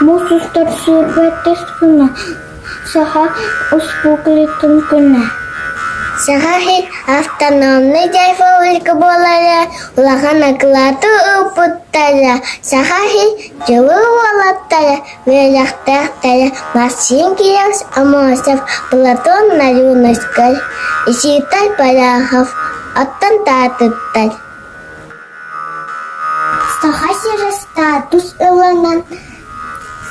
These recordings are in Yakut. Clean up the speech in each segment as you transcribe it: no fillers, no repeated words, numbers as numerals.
Муус устар сүүрбэттис күнэ, Саха Республикатын күнэ. Саха сир автономнай республика буолара улахан акылааты ылбыттара. Саха сир дьылы уолаттара, үөрэхтээхтэрэ Максим Кириллович Аммосов, Платон Нарюновскай, Иситай Барахов оттон таатыттар. Саха сирэ статус ылынан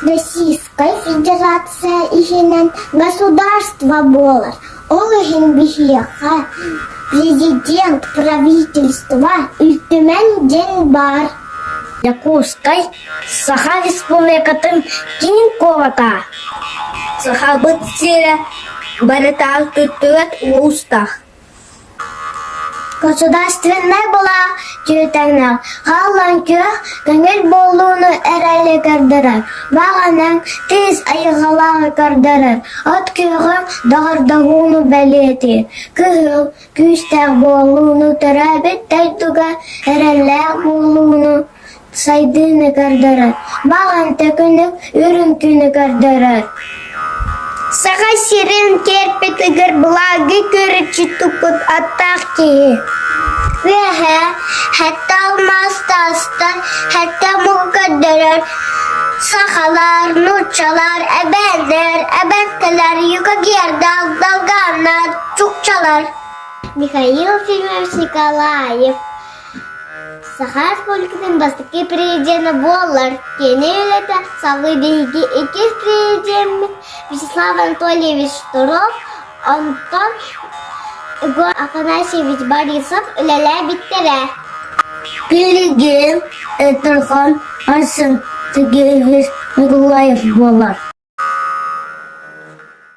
Российскай Федерация иһинэн государство буолар. Ол иһин биһиэхэ президент, правительство, Ил Түмэн диэн баар. Якутскай Саха Республикатын киин куората. Сахабыт сирэ барытаал туттубат уустаах. Государственнай былаах түөтэҥнээх, хааллан күөх, көҥүл буолууну эрэли көрдөрөр, баҕанан тыйыс айылҕалааҕы көрдөрөр, от күөҕүн доҕордоһууну бэлиэтиир, кыһыл, күүстээх буолууну төрөөбүт дойдуга эрэллээх буолууну сайдыыны көрдөрөр, баҕан төкүнүк үрүҥ күнү көрдөрөр. Саха сирин киэрпитигэр былааҕы көрүччү туппут аттаах киһи. Үөһэ сэттэ алмаас таастан сэттэ омугу көрдөрөр сахалар, нууччалар, эбээннэр, эбэҥкилэр, юкагирдар, долганнар, чукчалар. Михаил Ефимович Николаев Саха Республикатын бастакы президенэ буолар. Кини үлэтэ салгыы биһиги иккис президеммит Вячеслав Анатольевич Штыров, онтон Егор Афанасьевич Борисов үлэлээбиттэрэ. Билигин Эрдоган Айсен Сергеевич Николаев буолар.